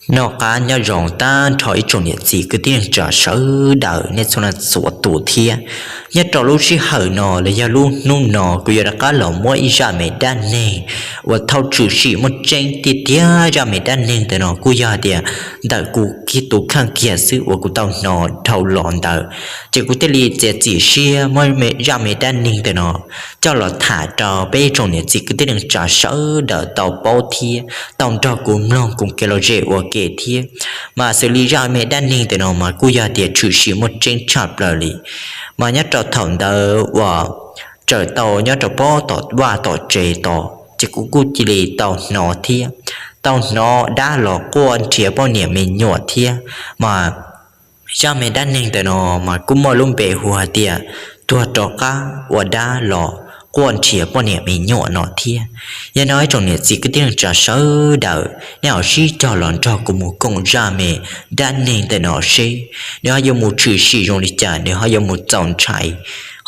Noj qab nyob zoo tag nrho ib tsoom niam txiv kwv tij neej tsa sawv daws nej txhua leej txhua tus thiab. Nyob rau lub sij hawm no los yog lub hnub no kuv yuav rov qab los muab ib zaj me dab neeg uas thaum tshwm sim muaj tseeb tiag tiag. Zaj me dab neeg ntawm no kuj yog tias ntawm kuv tus kheej kiag xwb uas kuv tau hnov dhau los ntawd, ces kuv thiaj li txiav txim siab muab zaj me dab neeg ntawm no coj los tham rau peb ib tsoom niam txiv kwv tij neej tsa sawv daws tau paub thiab tau nrog kuv mloog koom kev lom zem ua ke thiab. Mas xws li zaj me dab neeg ntawm no mas kuj yog tias tshwm sim muaj tseeb tshaj plaws li. Mas nyob rau thaum ntawd uas tseem tau nyob rau pob tom vaj tom tsev tod ces kuv kuj cia li tau hnov thiab, tau hnov dab los quaj nrhiav poj niam me nyuam thiab. Mas zaj me dab neeg ntawm no mas kuj muaj lub npe hu hais tias tuag rov qab ua dab los quaj nrhiav poj niam me nyuam no thiab. Yog no ib tsoom niam txiv kwv tij neej tsa sawv daws nej ho sib cog los nrog kuv mus koom zaj me dab neeg ntawm no seb nws ho yuav mus tshwm sim zoo li cas, nws ho yuav mus txaus ntshai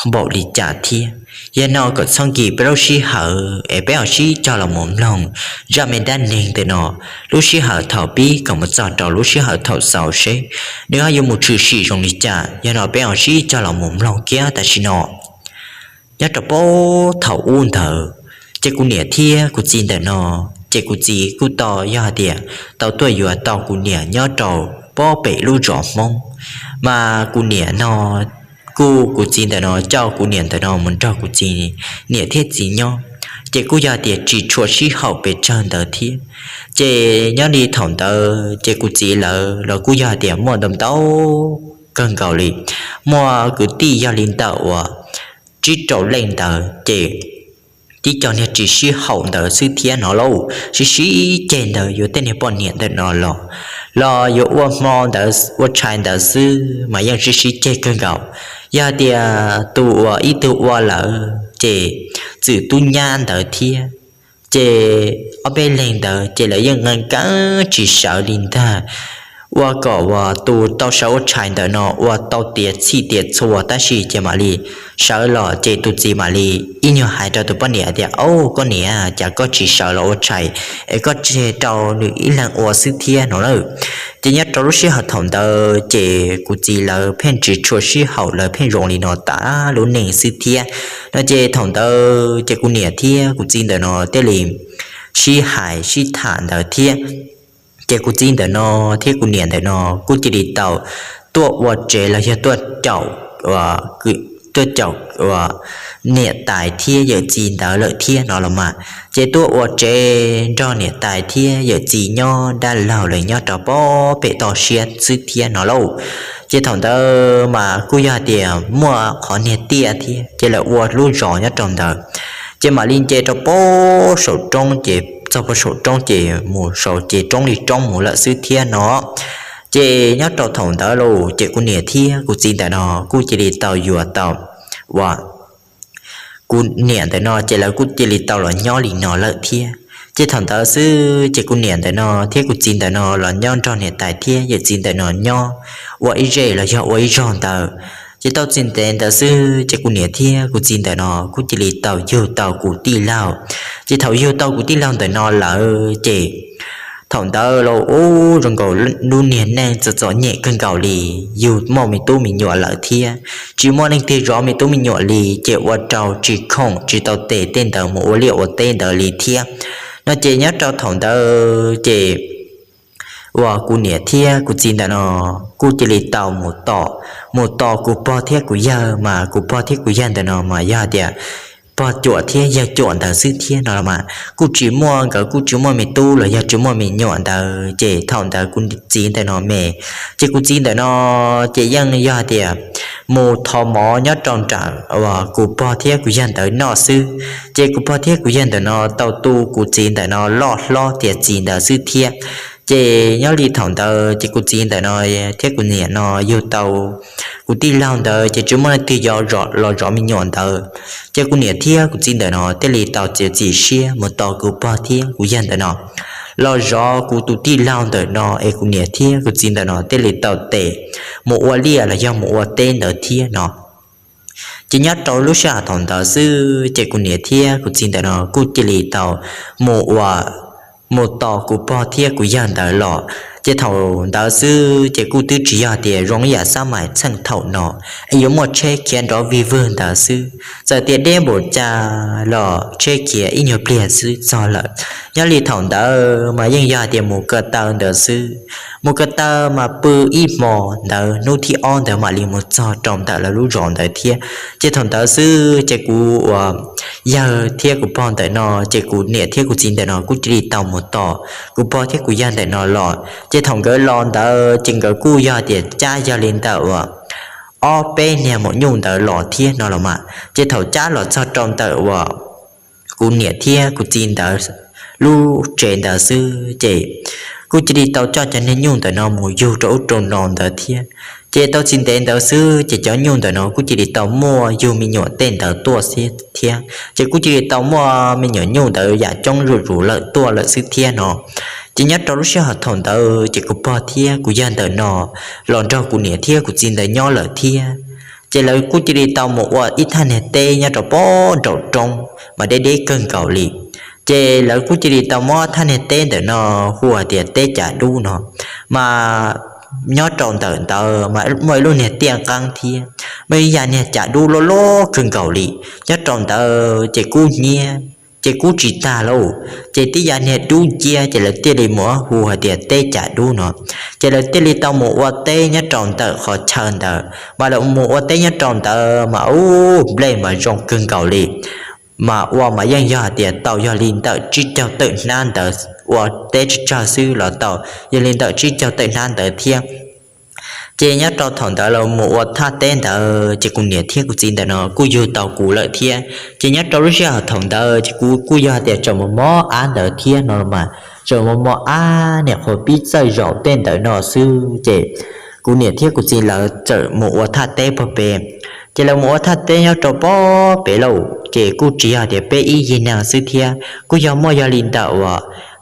npaum li cas thiab. Yog no kom txhob nkim peb lub sij hawm es peb ho sib cog los mus mloog zaj me dab neeg ntawm no, lub sij hawm thaum pib kom mus txog rau lub sij hawm thaum xaus seb nws ho yuav mus tshwm sim zoo li cas. Yog no peb ho sib cog los mus mloog kiag tam sim no. Nyob rau pob thaum ub ntawd ces kuv niam thiab kuv txiv ntawm no, ces kuv txiv kuj tau yog hais tias tau tuaj yuav tau kuv niam nyob rau pob pem lub zos Hmoob. Mas kuv niam no, kuj kuv txiv ntawm no coj kuv niam ntawm no mus nrog kuv txiv niam thiab txiv nyob, ces kuj yog tias tsis tshua sib haum pes tsawg ntawd thiab. Ces nyob li thaum ntawd ces kuv txiv lawv los kuj yog tias muaj ntau ntau kawg nkaus li, muaj kwv tij yog li ntawm uas tsib rau leej ntawd ces tib co niag tsis sib haum ntawd xwb thiab no lauj. Sib sib ceg ntawd yuav tej niag poj niam ntawm no los, los yuav ua hmo ntawd ua tshais ntawd xwb mas yeej sib sib ceg kawg nkaus. Yog tias tus uas ib tug ua lawm ces txwm tub nyab ntawd thiab, ces ob peb leeg ntawd ces lawv yeej nqee keeb tsis sawv li ntag. Ua kom uas tus tau sawv ua tshais ntawm no ua tau tiav txhij tiav txhua tab sis ces mam li sawv los ces tus txiv mam li ib nyuag hais rau tus poj niam tias, Au, koj niam, cas koj tsis sawv los ua tshais es koj tseg rau nws ib leeg ua xwb thiab no lauj. Ces nyob rau lub sij hawm thaum ntawd ces kuv txiv lawv pheej tsis tshua sib haum, lawv pheej zoo li no tas lub neej xwb thiab no. Ces thaum ntawd ces kuv niam thiab kuv txiv ntawm no thiaj li sib hais sib tham ntawd thiab. Ces kuv txiv ntawm no thiab kuv niam ntawm no kuj cia li tau tuaj ua tsev los yog tuaj caum, tuaj caum niam tais thiab yawm txiv ntawd lawm thiab no los mas. Ces tuaj ua tsev nrog niam tais thiab yawm txiv nyob, dab laug lawv nyob rau pob pem toj siab xwb thiab no lauj. Ces thaum ntawd mas kuj yog tias muaj qhov niag tiaj thiab, ces lawv ua lub zos nyob rau ntawd. Ces mam li nce rau pob saum roob, ces txog pob saum roob ces mus saum ces roob li roob mus lawm xwb thiab no. Ces nyob rau thaum ntawd lauj, ces kuv niam thiab kuv txiv ntawm no kuj cia li tau yuav tau uas kuv niam ntawm no ces lawv kuj cia li tau los nyob li no lawm thiab. Ces thaum ntawd xwb ces kuv niam ntawm no thiab kuv txiv ntawm no los nyob nrog niam tais thiab yawm txiv ntawm no nyob ua ib zej los yog ua ib zog ntawd. Ces tau tsis ntev ntawd xwb ces kuv niam thiab kuv txiv ntawm no kuj cia li tau yug tau kuv tij laug. Ces thaum yug tau kuv tij laug ntawm no lawm ces thaum ntawd los ub zoo nkaus lub niag neej txom txom nyem kawg nkaus li, yug muaj me tub me nyuam lawm thiab, tsis muaj leej twg zov me tub me nyuam li, ces ua rau tsis khoom tsis tau tes tej ntawd mus ua liaj ua teb ntawd li thiab no. Ces nyob rau thaum ntawd ces uas kuv niam thiab kuv txiv ntawm no kuj cia li tau mus tos, mus tos kuv pog thiab kuv yawg, mas kuv pog thiab kuv yawg ntawm no mas yog tias pog cuam thiab yawg cuam ntawd xwb thiab no los mas, kuj tsis muaj, nkawd kuj tsis muaj me tub los yog tsis muaj me nyuam ntawd. Ces thaum ntawd kuv txiv ntawm no me, ces kuv txiv ntawm no ces yeej yog tias mus thov mov nyob rau nram uas kuv pog thiab kuv yawg ntawd noj xwb. Ces kuv pog thiab kuv yawg ntawm no tau tu kuv txiv ntawm no loj hlob tiav txiv ntawd xwb thiab. Ces nyob li thaum ntawd ces kuv txiv ntawm no thiab kuv niam no yug tau kuv tij laug ntawd ces tsis muaj leej twg los zov me nyuam ntawd. Ces kuv niam thiab kuv txiv ntawm no thiaj li tau txiav txim siab mus tos kuv pog thiab kuv yawg ntawm no los zov kuv tus tij laug ntawm no, es kuv niam thiab kuv txiv ntawm no thiaj li tau tes mus ua liaj los yog mus ua teb ntawd thiab no. Ces nyob rau lub sij hawm thaum ntawd xwb ces kuv niam thiab kuv txiv ntawm no kuj cia li tau mus ua mus tos kuv pog thiab kuv yawg ntawd los. Ces thaum ntawd xwb ces kuj twb tsis yog tias zoo ib yam xab mais txheej thaum no es yuav muaj tsheb khiav nrov vig vwg ntawd xwb. Txawm tias deb npaum cas los tsheb khiav ib nyuag pliag xwb txog lawm. Nyob li thaum ntawd mas yeej yog tias mus ko taw ntawd xwb. Mus ko taw mas pw ib hmo ntawd hnub thib ob ntawd mam li mus txog rau ntawm lawv lub zos ntawd thiab. Ces thaum ntawd xwb ces kuv uas yawg thiab kuv pog ntawm no, ces kuv niam thiab kuv txiv ntawm no kuj cia li tau mus tos kuv pog thiab kuv yawg ntawm no los. Ces thaum nkawd los ntawd ces nkawd kuj yog tias cab yog li ntawm uas ob peb niag maum nyuj ntawd los thiab no los mas. Ces thaum cab los txog rau ntawm uas kuv niam thiab kuv txiv ntawd lub tsev ntawd xwb ces kuj cia li tau coj cov niag nyuj ntawm no mus yug rau ub rau no ntawd thiab. Ces tau tsis ntev ntawd xwb ces cov nyuj ntawm no kuj cia li tau muaj yug me nyuam tej ntawd tuaj xwb thiab. Ces kuj cia li tau muaj me nyuam nyuj ntawd yam coob zuj zus lawm tuaj lawm xwb thiab no. Ces nyob rau lub sij hawm thaum ntawd ces kuv pog thiab kuv yawg ntawm no los nrog kuv niam thiab kuv txiv ntawd nyob lawm thiab. Ces lawv kuj cia li tau mus ua ib thaj niag teb nyob rau pob nraum roob mas deb deb kawg nkaus li. Ces lawv kuj cia li tau muab thaj niag teb ntawm no hu hais tias teb Cas Dub no, mas nyob rau ntawm ntawd mas muaj ib lub niag tiaj nqeeb thiab, muaj ib yav niag cas dub loj loj kawg nkaus li. Nyob rau ntawd ces kuj hnyiab, ces kuj tsis tag lauj, ces tib yav niag dub nciab ces lawv thiaj li mus hu hais tias teb Cas Dub no. Ces lawv thiaj li tau mus ua teb nyob rau ntawm qhov chaw ntawd, mas lawv mus ua teb nyob rau ntawd mas ub nplej mas zoo kawg nkaus li. Mas ua mas yeej yog hais tias tau yog li ntawm tsib caug tawm hnab ntawd, ua teb tsawg tsawg xwb los tau yog li ntawm tsib caug tawm hnab ntawd thiab. Ces nyob rau thaum ntawd lawv mus ua thaj teb ntawd ces kuv niam thiab kuv txiv ntawm no kuj yug tau kuv lawm thiab. Ces nyob rau lub sij hawm thaum ntawd ces kuv kuj yog hais tias tseem mus mob av ntawd thiab no los mas, tseem mus mob av niam qhuav pib txawj zaum tej ntawm no xwb ces kuv niam thiab kuv txiv lawv txawm mus ua thaj teb pog pem. Ces lawv mus ua thaj teb nyob rau pog pem lauj, ces kuj tsis yog tias peb ib yig neeg xwb thiab, kuj yog muaj yog li ntawm uas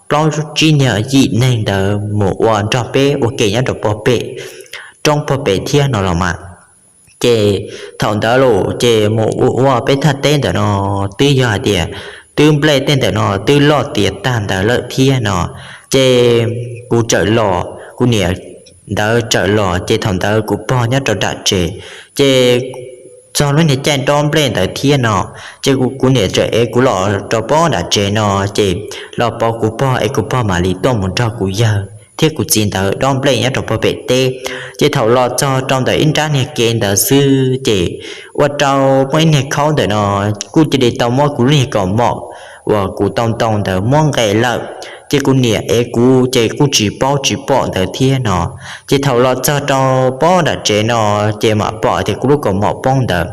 plaub tsib niag yim neeg ntawd mus ua nrog peb ua ke nyob rau pog pem, roob pog pem thiab no los mas. Ces thaum ntawd los ces mus ua peb thaj teb ntawm no twb yog hais tias twb nplej tej ntawm no twb loj tiav tag ntawd lawm thiab no. Ces kuv txawm los, kuv niam ntawd txawm los, ces thaum ntawd kuv pog nyob rau nram tsev. Ces txog lub niag caij nrob nplej ntawd thiab no, ces kuv niam txawm ev kuv los rau pog nram tsev no, ces los pauv kuv pog es kuv pog mam li tuaj mus nrog kuv yawg thiab kuv txiv ntawd dob nplej nyob rau pog pem teb. Ces thaum los txog rau ntawm ib nrab niag kev ntawd xwb ces ua rau muaj ib niag khaub ntawm no kuj cia li tau muab kuv lub niag kaus mom uas kuv tau ntoo ntawd muab nqes lawm. Ces kuv niam ev kuv ces kuj tsis paub tsis pom ntawd thiab no. Ces thaum los txog rau pog nram tsev no, ces mam pom tias kuv lub kaus mom poob ntawd.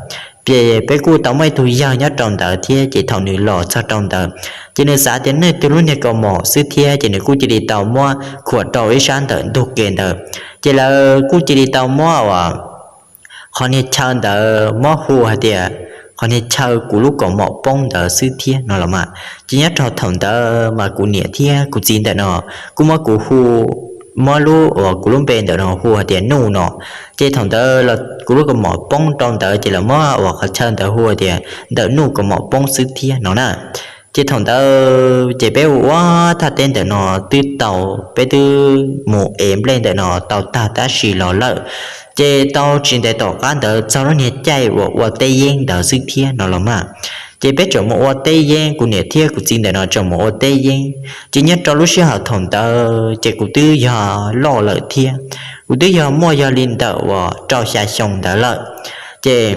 Ces peb kuj tau muaj ib tug yawg nyob rau ntawd thiab, ces thaum nws los txog rau ntawd, ces nws xav tias nej tus lub niag kaus mom xwb thiab, ces nws kuj cia li tau muab khuam rau ib sab ntawm ntug kev ntawd. Ces lawv kuj cia li tau muab uas qhov niag chaw ntawd muab hu hais tias qhov niag chaw kuv lub kaus mom poob ntawd xwb thiab no los mas. Ces nyob rau thaum ntawd mas kuv niam thiab kuv txiv ntawm no kuj muab kuv hu, muab lub uas kuv lub npe ntawm no hu hais tias Nuj no. Ces thaum ntawd kuv lub kaus mom poob rau ntawd ces lawv muab uas qhov chaw ntawd hu hais tias ntawm Nuj kaus mom poob xwb thiab no na. Ces thaum ntawd ces peb ua ua thaj teb ntawm no twb tau, peb twb mus ev nplej ntawm no tau tag tab sis los lawm. Ces tau tsis ntev tom qab ntawd txog lub niag caij uas ua teb yeeb ntawd xwb thiab no los mas. Ces peb tseem mus ua teb yeeb, kuv niam thiab kuv txiv ntawm no tseem mus ua teb yeeb. Ces nyob rau lub sij hawm thaum ntawd ces kuv twb yog loj lawm thiab, kuv twb yog muaj yog li ntawm uas rau xya xyoo ntawd lawm. Ces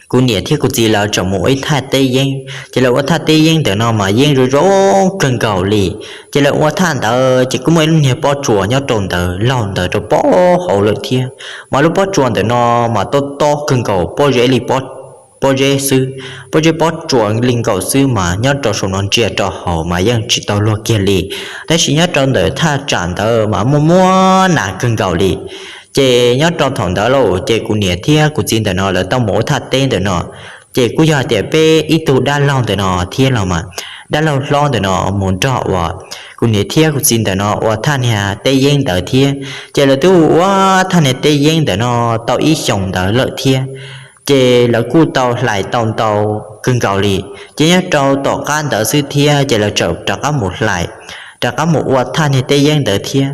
kuv niam thiab kuv txiv lawv tseem mus ua ib thaj teb yeeb, ces lawv ua thaj teb yeeb ntawm no mas yeeb zoo zoo kawg nkaus li. Ces lawv ua thaj ntawd ces kuj muaj ib lub niag pob tsuas nyob rau ntawd laug ntawd rau pob hauv lawm thiab. Mas lub pob tsuas ntawm no mas tob tob kawg nkaus, pob zeb li pob zeb xwb, pob zeb pob tsuas li nkaus xwb mas nyob rau saum no ntsia rau hauv mas yeej tsis tau luag kiag li. Tab sis nyob rau ntawm thaj tsam ntawd mas muaj muaj nas kawg nkaus li. Ces nyob rau thaum ntawd lauj ces kuv niam thiab kuv txiv ntawm no lawv tau mus ua thaj teb ntawm no, ces kuj yog tias peb ib tug dab laug ntawm no thiab los mas, dab laug hlob ntawm no mus nrog uas kuv niam thiab kuv txiv ntawm no ua thaj niag teb yeeb ntawd thiab. Ces lawv twb ua thaj niag teb yeeb ntawm no tau ib xyoos ntawd lawm thiab. Ces lawv kuj tau hlais tau ntau kawg nkaus li. Ces nyob rau tom qab ntawd xwb thiab ces lawv tseem rov qab mus hlais, rov qab mus ua thaj niag teb yeeb ntawd thiab.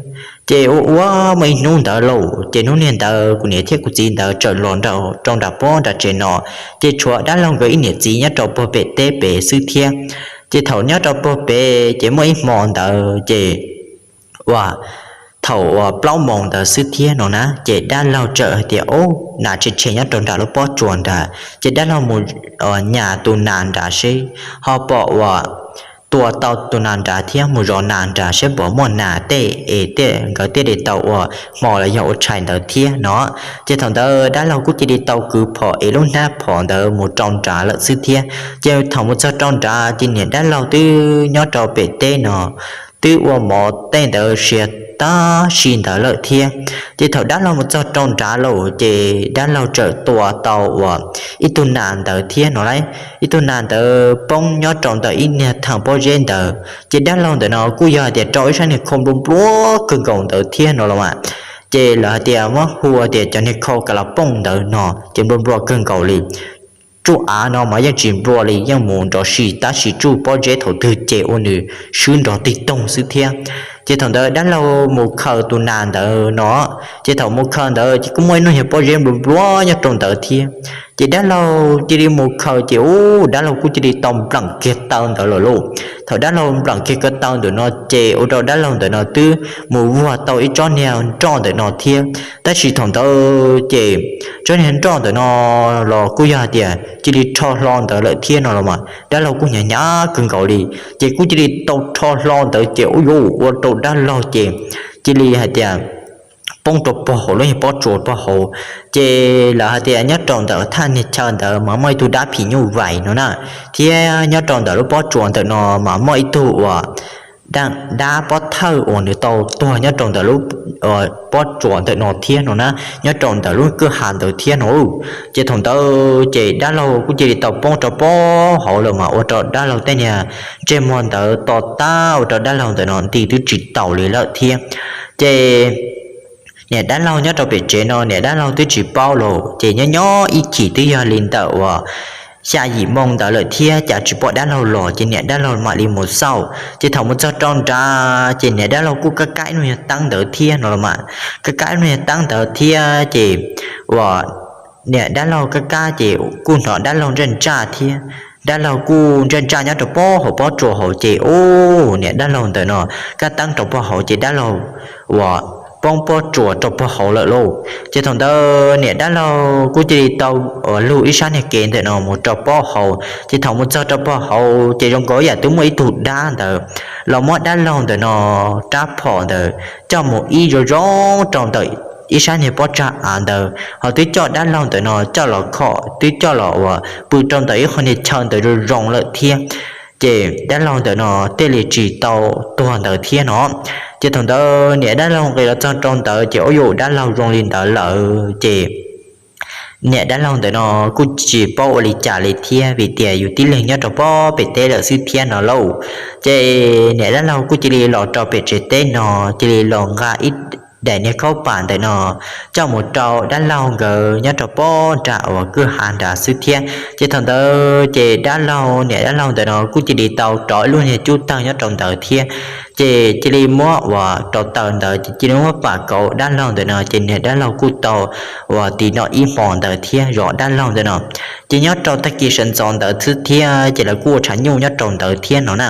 Ces ua ua muaj ib hnub ntawd lauj, ces hnub niag ntawd kuv niam thiab kuv txiv ntawd txawm los rau nram pob nram tsev no, ces tshuav dab laug nkawd ib niam txiv nyob rau puag pem teb pem xwb thiab. Ces thaum nyob rau puag pem ces muaj ib hmo ntawd ces ua thaum uas plaub moos ntawd xwb thiab no na, ces dab laug txawm hais tias, Ub, nas tshe tshe nyob rau nram lub pob tsuas nrad. Ces dab laug mus nyas tus nas nrad seb ho pom uas tua tau tus nas nrad thiab mus zov nas nrad seb puas muaj nas tej es thiaj nkawd thiaj li tau ua hmo los yog ua tshais ntawd thiab no. Ces thaum ntawd dab laug kuj cia li tau kwv phom es lub hnab phom ntawd mus rau nrad lawm xwb thiab. Ces thaum mus txog rau nrad ces niam dab laug twb nyob rau pem teb no twb ua mov tej ntawd siav tab si ntawd lawm thiab. Ces thaum dab laug mus txog rau nrad lawm ces dab laug txawm tua tau uas ib tug nas ntawd thiab no lauj. Ib tug nas ntawd poob nyob rau ntawm ib niag theem pob zeb ntawd. Ces dab laug ntawm no kuj yog hais tias rau ib sab niag khau nplua nplua kawg nkaus ntawd thiab no los mas. Ces lawv hais tias muab hu tias cov niag khau ka la pooj ntawd no ces nplua nplua kawg nkaus li. Tsuj av no mas yeej tsis nplua li, yeej mus nrov si tab sis tsuj pob zeb thaum twg ces ua nws swb nrov tig toog xwb thiab. Ces thaum ntawd dab laug mus khaws tus nas ntawd no, ces thaum mus khaws ntawd ces kuj muaj ib lub niag pob zeb nplua nplua nyob rau ntawd thiab. Ces dab laug cia li mus khaws ces ub dab laug kuj cia li tau npleem kiag taw ntawd lawm lauj. Thaum dab laug npleem kiag ko taw ntawm no ces ua rau dab laug ntawm no twb mus vuag tau ib tsob niag nroj ntawm no thiab. Tab sis thaum ntawd ces tsob niag nroj ntawm no los kuj yog hais tias cia li rho hlo ntawd lawm thiab no los mas dab laug kuj hnyav hnyav kawg nkaus li. Ces kuj cia li tau rho hlo ntawd ces ua yuav ua rau dab laug ces cia li hais tias poob rau pog hauv lub niag pob tsuas pog hauv. Ces lawv hais tias nyob rau ntawm thaj niag chaw ntawd mas muaj ib tug dab phim nyuj vais no na, thiab nyob rau ntawm lub pob tsuas ntawm no mas muaj ib tug uas dab pob thawj uas nws tau tuag nyob rau ntawm lub pob tsuas ntawm no thiab no na, nyob rau ntawm lub kwj ha ntawd thiab no. Ces thaum ntawd ces dab laug kuj cia li tau poob rau pob hauv lawm mas ua rau dab laug tej niag ntsej muag ntawd to tag ua rau dab laug ntawm no nti twb tsis taus li lawm thiab. Ces niam dab laug nyob rau pem tsev no niam dab laug twb tsis paub los ces nyob nyob ib chim twb yog li ntawm uas xya yim moo ntawd lawm thiab cas tsis pom dab laug los ces niam dab laug mam li mus xauj. Ces thaum mus txog rau nrad ces niam dab laug kuj kab kab ib lub niag teeb ntawd thiab no los mas, kab kab ib lub niag teeb ntawd thiab ces uas niam dab laug kab kab ces kuj hnov dab laug ntsaj ntsaj thiab. Dab laug kuj ntsaj ntsaj nyob rau pob hauv pob tsuas hauv ces ub niam dab laug ntawm no kab teeb rau pob hauv ces dab laug uas poob pob tsuas rau pob hauv lawm lauj. Ces thaum ntawd niam dab laug kuj cia li tau uas lug ib sab niag kev ntawm no mus rau pob hauv ces thaum mus txog rau pob hauv ces zoo nkaus yam twb muaj ib tug dab ntawd los muab dab laug ntawm no rab phom ntawd coj mus ib zoo zoo rau ntawm ib sab niag pob tsag av ntawd ho twb coj dab laug ntawm no coj los khom twb coj los uas pw rau ntawm ib qho niag chaw ntawd zoo zoo lawm thiab. Ces dab laug ntawm no thiaj li tsis tau tuag ntawd thiab no. Ces thaum ntawd niam dab laug nqis los txog rau ntawd ces ua yuav dab laug zoo li ntawd lawm ces niam dab laug ntawm no kuj tsis paub ua li cas li thiab vim tias yus tib leeg nyob rau pob pem teb lawm xwb thiab no lauj. Ces niam dab laug kuj cia li los rau pem tsev teb no cia li los nqa ib daim niag khaub pam ntawm no coj mus rau dab laug nkawd nyob rau pob nram uas kwj ha nrad xwb thiab. Ces thaum ntawd ces dab laug niam dab laug ntawm no kuj cia li tau rov ib lub niag cub tawg nyob rau ntawd thiab. Ces cia li muab uas rau taws ntawd ces cia li muab pam kauv dab laug ntawm no ces niam dab laug kuj tau uas tiv no ib hmos ntawd thiab zov dab laug ntawm no. Ces nyob rau tag kis sawv ntxov ntawd xwb thiab ces lawv kuj ua tshav nyuj nyob rau ntawd thiab no na.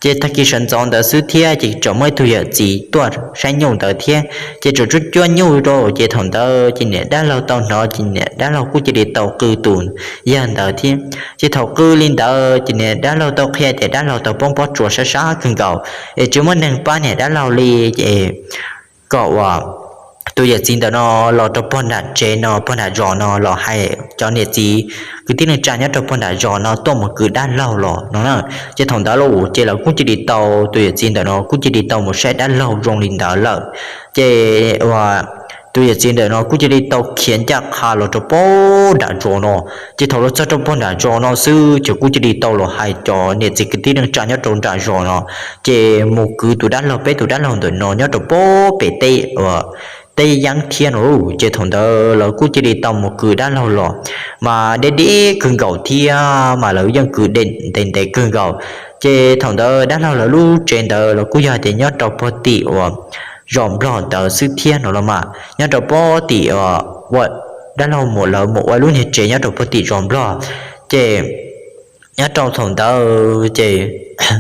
Ces tag kis sawv ntxov ntawd xwb thiab ces tseem muaj ib tug yawm txiv tuaj saib nyuj ntawd thiab ces tseem tsuab cuab nyuj rau ces thaum ntawd ces niam dab laug tau hnov ces niam dab laug kuj cia li tau qw tus yawg ntawd thiab. Ces thaum qw li ntawd ces niam dab laug tau qhia tias dab laug tau poob pob tsuas sab sab kawg nkaus es tsis muaj neeg pab niam dab laug li ces kom uas tus yawm txiv ntawm no los rau pog nram tsev no pog nram zos no los hais cov niam txiv kwv tij neej tsa nyob rau pog nram zos no tuaj mus kwv dab laug los no na. Ces thaum ntawd los ces lawv kuj cia li tau tus yawm txiv ntawm no kuj cia li tau mus saib dab laug zoo li ntawd lawm. Ces uas tus yawm txiv ntawm no kuj cia li tau khiav ncaj qha los rau pog nram zos no. Ces thaum los txog rau pog nram zos no xwb ces kuj cia li tau los hais cov niam txiv kwv tij neej tsa nyob rau nram zos no ces mus kwv tus dab laug peb tus dab laug ntawm no nyob rau pob pem teb uas teb yeeb thiab no. Ces thaum ntawd lawv kuj cia li tau mus kwv dab laug los, mas deb deb kawg nkaus thiab mas lawv yeej kwv ntev ntev kawg nkaus. Ces thaum ntawd dab laug lawv lub tsev ntawd los kuj yog tias nyob rau puag tim uas zos Nplog ntawd xwb thiab no los mas, nyob rau puag tim uas ua dab laug mus lawv mus ua lub niag tsev nyob rau puag tim zos Nplog. Ces nyob rau thaum ntawd ces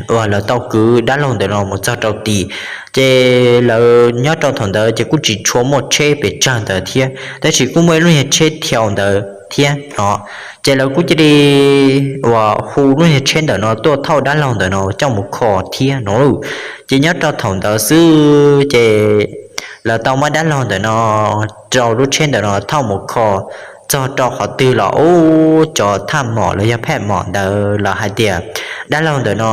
uas lawv tau kwv dab laug ntawm no mus txog rau tid, ces lawv nyob rau thaum ntawd ces kuj tsis tshua muaj tsheb pes tsawg ntawd thiab, tab sis kuj muaj ib lub niag tsheb thiau ntawd thiab no. Ces lawv kuj cia li uas hu lub niag tsheb ntawm no tuaj thauj dab laug ntawm no coj mus kho thiab no. Ces nyob rau thaum ntawd xwb ces lawv tau muab dab laug ntawm no rau lub tsheb ntawm no thauj mus kho txog rau qhov twg los ub cov thaj mom los yog phaj mom ntawd los hais tias dab laug ntawm no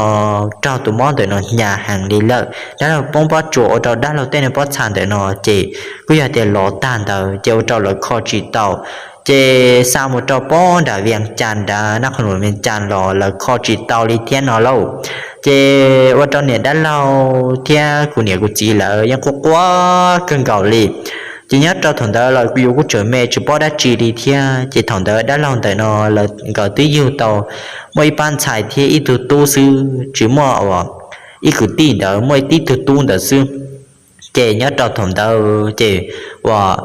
raug tus mob ntawm no hnyav heev li lawm, dab laug poob pob tsuas ua rau dab laug tej niag pob txha ntawm no ces kuj yog tias lov tag ntawd ces ua rau lawv kho tsis tau. Ces xa mus rau pob nram Vias Cas nrad, nab qhov num Vias Cas los lawv kho tsis tau li thiab no lauj. Ces ua rau niam dab laug thiab kuv niam kuv txiv lawv yeej quaj quaj kawg nkaus li. Ces nyob rau thaum ntawd los yus kuj tseem me tsis paub dab tsi li thiab, ces thaum ntawd dab laug ntawm no lawv nkawd twb yug tau muaj ib pab ntxhais thiab ib tug tub xwb, tsis muaj uas ib kwv tij ntawd, muaj ib tib tug tub ntawd xwb. Ces nyob rau thaum ntawd ces uas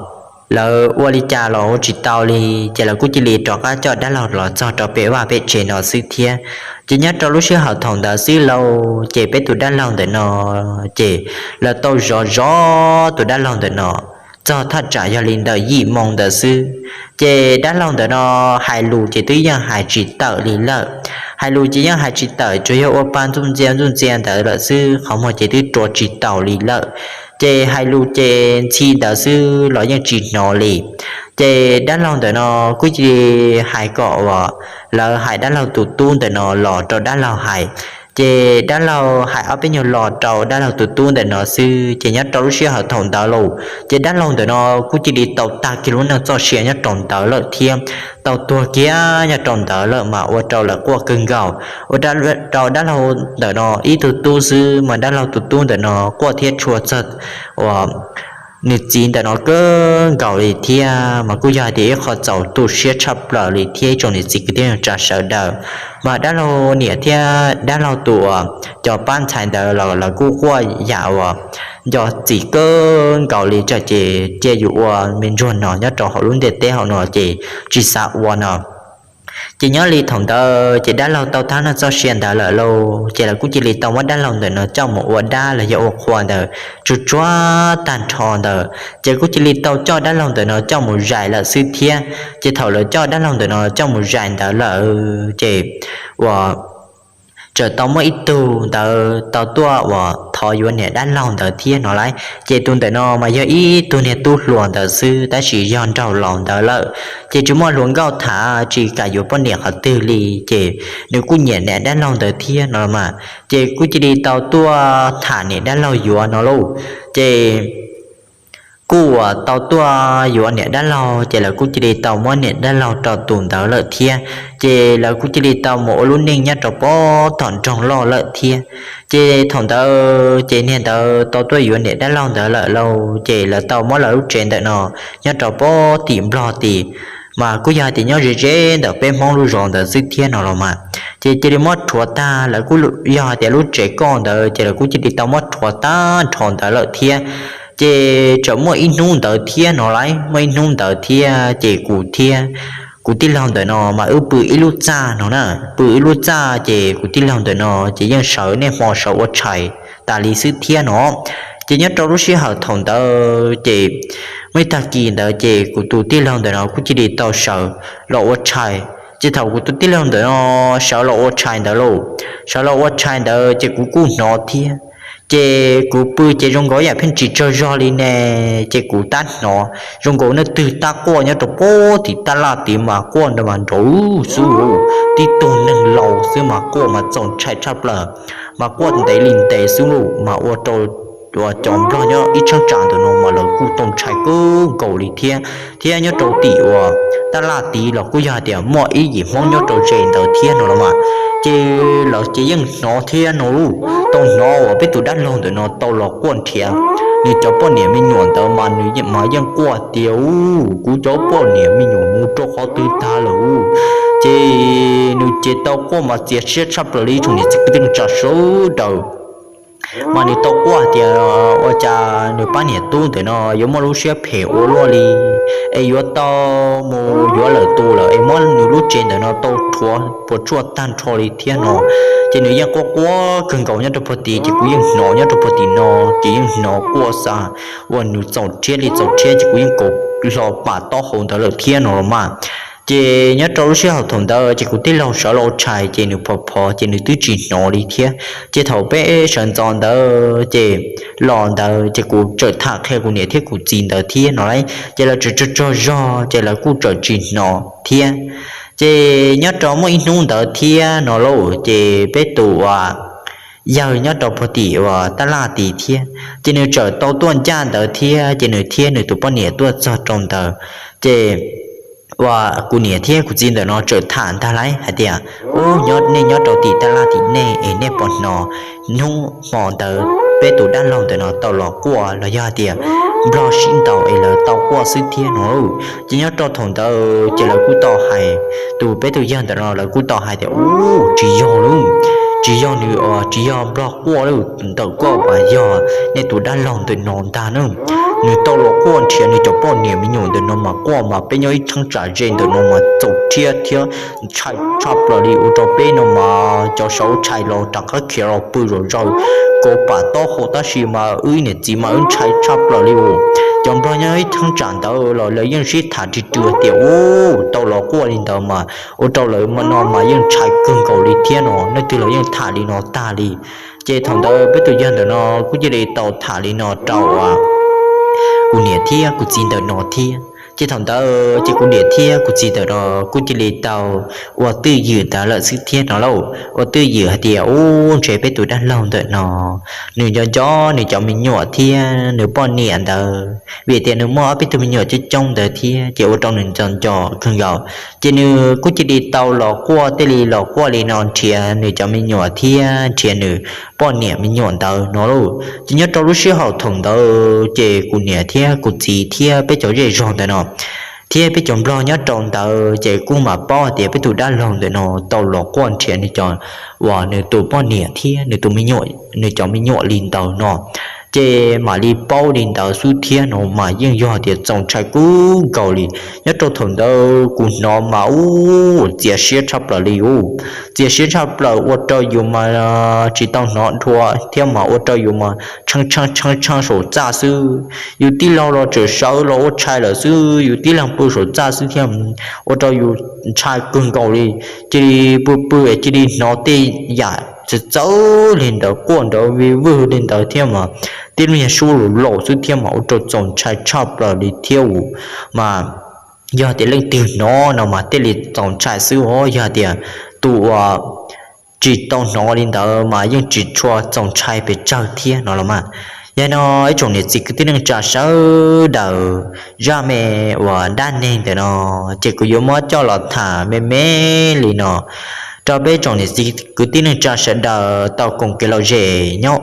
lawv ua li cas los ua tsis tau li, ces lawv kuj cia li rov qab coj dab laug los txog rau pem vaj pem tsev no xwb thiab. Ces nyob rau lub sij hawm thaum ntawd xwb lauj, ces peb tus dab laug ntawm no ces lawv tau zov zov tus dab laug ntawm no txog thaj tsam yog li ntawm yim moo ntawd xwb. Ces dab laug ntawm no hais lus ces twb yeej hais tsis tawm li lawm. Hais lus ces yeej hais tsis tawm, tsuas yog ua pa ntxuj ntxia ntxuj ntxia ntawd lawm xwb, qhov muag ces twb rua tsis taus li lawm. Ces hais lus ces ntxhi ntawd xwb los yeej tsis hnov li. Ces dab laug ntawm no kuj cia li hais kom uas lawv hais dab laug tus tub ntawm no los rau dab laug hais. Ces dab laug hais ob peb nyuag lo rau dab laug tus tub ntawm no xwb, ces nyob rau lub sij hawm thaum ntawd lauj, ces dab laug ntawm no kuj cia li tau tag kiag lub neej txoj sia nyob rau ntawd lawm thiab, tau tuag kiag nyob rau ntawd lawm mas ua rau lawv quaj kawg nkaus. Ua rau dab laug ntawm no ib tug tub xwb mas dab laug tus tub ntawm no quaj thiab tshua txog uas nws txiv ntawm no kawg nkaus li thiab, mas kuj yog hais tias ib qho txaus tu siab tshaj plaws li thiab ib tsoom niam txiv kwv tij neej tsa sawv daws. Mas dab laug niam thiab dab laug tus uas cov pab ntxhais ntawd los lawv kuj quaj yam uas nco txim kawg nkaus li, tsam ces cia yus ua me ntsuag no nyob rau hauv lub ntiaj teb hauv no ces tsis xav ua no. Ces nyob li thaum ntawd ces dab laug tau tag neej txoj sia ntawd lawm lauj, ces lawv kuj cia li tau muab dab laug ntawm no coj mus ua dab los yog ua qhua ntawd tsuag tsuag tag nrho ntawd, ces kuj cia li tau coj dab laug ntawm no coj mus zais lawm xwb thiab. Ces thaum lawv coj dab laug ntawm no coj mus zais ntawd lawm ces uas txawm tau muaj ib tug ntawd tau tuaj uas thov yuav niam dab laug ntawd thiab no lauj. Ces tus ntawm no mas yog ib tug niag tub hluas ntawd xwb tab sis yog nraug laus ntawd lawm, ces tsis muaj hluas nkauj tham tsis kam yuav poj niam qhov twg li, ces nws kuj nyiam niam dab laug ntawd thiab no mas, ces kuj cia li tau tuaj tham niam dab laug yuav no lauj. Ces kuj uas tau tuaj yuav niam dab laug ces lawv kuj cia li tau muab niam dab laug rau tus ntawd lawm thiab. Ces lawv kuj cia li tau mus ua lub neej nyob rau pob tom nroog loj lawm thiab. Ces thaum ntawd ces niag ntawd tau tuaj yuav niam dab laug ntawd lawm lauj, ces lawv tau muab lawv lub tsev ntawm no nyob rau pob tim Nplog tid, mas kuj yog hais tias nyob ze ze ntawm peb Hmoob lub zos ntawd xwb thiab no los mas. Ces cia li muab rhuav tag, lawv kuj yog hais tias lub tsev koj ntawd ces lawv kuj cia li tau muab rhuav tag nrho ntawd lawm thiab. Ces txawm muaj ib hnub ntawd thiab no lauj, muaj ib hnub ntawd thiab ces kuv thiab kuv tij laug ntawm no mas wb pw ib lub txaj no na, pw ib lub txaj ces kuv tij laug ntawm no ces yeej sawv niaj hmo sawv ua tshais tas li xwb thiab no. Ces nyob rau lub sij hawm thaum ntawd ces muaj ib tag kis ntawd ces kuv tus tij laug ntawm no kuj cia li tau sawv los ua tshais. Ces thaum kuv tus tij laug ntawm no sawv los ua tshais ntawd lauj, sawv los ua tshais ntawd ces kuv kuj hnov thiab. Ces kuv pw ces zoo nkaus yam pheej tsis tsaug zog li ne, ces kuv tab hnov zoo nkaus leej twg tab quaj nyob rau pob tim tab laj tid mas quaj nrov mas nrov xwb, tib tug neeg laus xwb mas quaj mas txaus ntshai tshaj plaws, mas quaj ntev li ntev xwb lauj, mas ua rau uas cov Nplog nyob ib cheeb tsam ntawm no mas lawv kuj tau ntshai kawg nkaus li thiab. Thiab nyob rau tim uas tab laj tid los kuj yog hais tias muaj ib yim Hmoob nyob rau ze ntawd thiab no los mas, ces lawv ces yeej hnov thiab no lauj, tau hnov uas peb tus dab laug ntawm no tau los quaj nrhiav nws cov poj niam me nyuam ntawd mas nws yeej mas yeej quaj tias, Ub, kuv cov poj niam me nyuam mus rau qhov twg tag lawm? Ces nws ces tau quaj mas txias siab tshaj plaws li ib tsoom niam txiv kwv tij neej tsa sawv daws. Mas nws tau quaj tias ua cas nws pab niam tub ntawm no yuav muaj lub siab phem ua luaj li, es yuav tau mus yuav lawm tus lawm es muab nws lub tsev ntawm no tau rhuav puas tsuaj tag nrho li thiab no. Ces nws yeej quaj quaj kawg nkaus nyob rau puag tid, ces kuv yeej hnov nyob rau puag tim no, ces yeej hnov quaj xa uas nws txaus rhiab li txaus rhiab, ces kuv yeej kaus hlo pam taub hau ntawd lawm thiab no los mas. Ces nyob rau lub sij hawm thaum ntawd ces kuv tij laug sawv los ua tshais, ces nws phov phov ces nws twb tsis hnov li thiab. Ces thaum peb sawv ntxov ntawd ces los ntawd ces kuv txawm tham qhia kuv niam thiab kuv txiv ntawd thiab no lauj, ces lawv txawm tsaug tsaug zog ces lawv kuj txawm tsis hnov thiab. Ces nyob rau muaj ib hnub ntawd thiab no lauj, ces peb tus uas yawg nyob rau puag tim uas tab laj tid thiab, ces nws txawm tau tuaj ncaj ntawd thiab, ces nws thiab nws tus poj niam tuaj txog rau ntawd, ces uas kuv niam thiab kuv txiv ntawm no txawm tham ntag lauj hais tias, Ub, nyob nej nyob rau tim tab laj tim nej es nej puas hnov hnub hmo ntawd peb tus dab laug ntawm no tau los quaj los yog hais tias nplog sib ntaus es lawv tau quaj xwb thiab no lauj? Ces nyob rau thaum ntawd ces lawv kuj tau hais, tus peb tus yawg ntawm no lawv kuj tau hais tias, Ub, tsis yog lauj, tsis yog nws, tsis yog nplog quaj lauj, ntawm koj mas yog nej tus dab laug ntawm no ntag na. Nws tau los quaj nrhiav nws cov poj niam me nyuam ntawm no mas quaj mas peb nyob ib cheeb tsam ze ntawm no mas txaus rhiab thiab ntshai tshaj plaws li, ua rau peb no mas cov saum tshais los rov qab khiav los pw zom zaws, kaus pam taub hau, tab sis mas wb niam txiv mas wb ntshai tshaj plaws li os. Cov nplog nyob ib cheeb tsam ntawd los lawv yeej sib tham ri rwg tias, Ub, tau los quaj li ntawd mas ua rau lawv no mas yeej ntshai kawg nkaus li thiab no, leej twg los yeej tham li no tag li. Ces thaum ntawd peb tus yawg ntawm no kuj cia li tau tham li no rau kuv niam thiab kuv txiv ntawm no thiab. Ces thaum ntawd ces kuv niam thiab kuv txiv ntawm no kuj cia li tau ua twj ywm ntawd lawm xwb thiab no lauj, ua twj ywm hais tias, Ub, ntshe peb tus dab laug ntawm no nws nco nco nws cov me nyuam thiab nws poj niam ntawd, vim tias nws muaj ob peb tug me nyuam coob coob ntawd thiab, ces ua rau nws nco nco kawg nkaus. Ces nws kuj cia li tau los quaj, thiaj li los quaj li no nrhiav nws cov me nyuam thiab nrhiav nws poj niam me nyuam ntawd no lauj. Ces nyob rau lub sij hawm thaum ntawd ces kuv niam thiab kuv txiv thiab peb cov zej zog ntawm no thiab peb cov nplog nyob rau ntawd ces kuj mam paub hais tias peb tus dab laug ntawm no tau los quaj nrhiav nws cov, uas nws tus poj niam thiab nws tus me nyuam, nws cov me nyuam li ntawd no. Ces mam li paub li ntawd xwb thiab no mas yeej yog tias txaus ntshai kawg nkaus li. Nyob rau thaum ntawd kuv hnov mas ub, txias siab tshaj plaws li ub, txias siab tshaj plaws ua rau yus mas tsis tau hnov dhau thiab mas ua rau yus mas tshee tshee tshee tshee saum txaj xwb. Yus tij laug los tseem sawv los ua tshais lawm xwb, yus tij laug pw saum txaj xwb thiab ua rau yus ntshai kawg nkaus li. Cia li pw pw es cia li hnov tej yam txawv txawv li ntawd, quaj nrawv vij vwj li ntawd thiab mas tib lub niag suab laus laus xwb thiab mas ua rau txaus ntshai tshaj plaws li thiab mas yog tias leej twg hnov no mas thiaj li txaus ntshai xwb os, yog tias tus uas tsis tau hnov li ntawd mas yeej tsis tshua txaus ntshai pes tsawg thiab no los mas. Yog no ib tsoom niam txiv kwv tij neej tsa sawv daws, zaj me uas dab neeg ntawm no ces kuv yuav muab coj los tham me me li no rau peb tsoom niam txiv kwv tij neej tsa sawv daws tau koom kev lom zem nyob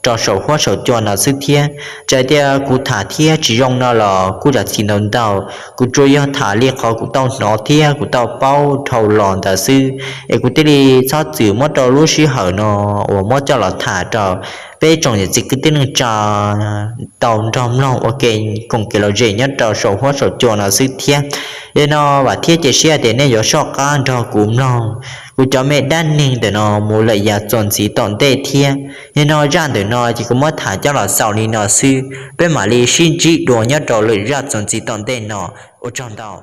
rau saum huab saum cua no xwb thiab. Txawm tias kuv tham thiab tsis zoo no los kuj zam txim ntau ntau, kuv tsuas yog tham li qhov kuv tau hnov thiab kuv tau paub dhau los ntawd xwb, es kuv thiaj li txhob txwm muab rau lub sij hawm no uas muab coj los tham rau peb tsoom niam txiv kwv tij neej tsa tau nrog mloog ua ke koom kev lom zem nyob rau saum huab saum cua no xwb thiab. Yog no vam thiab cia siab tias nej yuav soj qab nrog kuv mloog kuv cov me dab neeg ntawm no mus lawm yav txuas ntxiv tom ntej thiab. Yog no zaj ntawm no ces kuv muab tham coj los xaus li no xwb, peb mam li sib ntsib dua nyob rau lwm zaj txuas ntxiv tom ntej no. Ua tsaug ntau.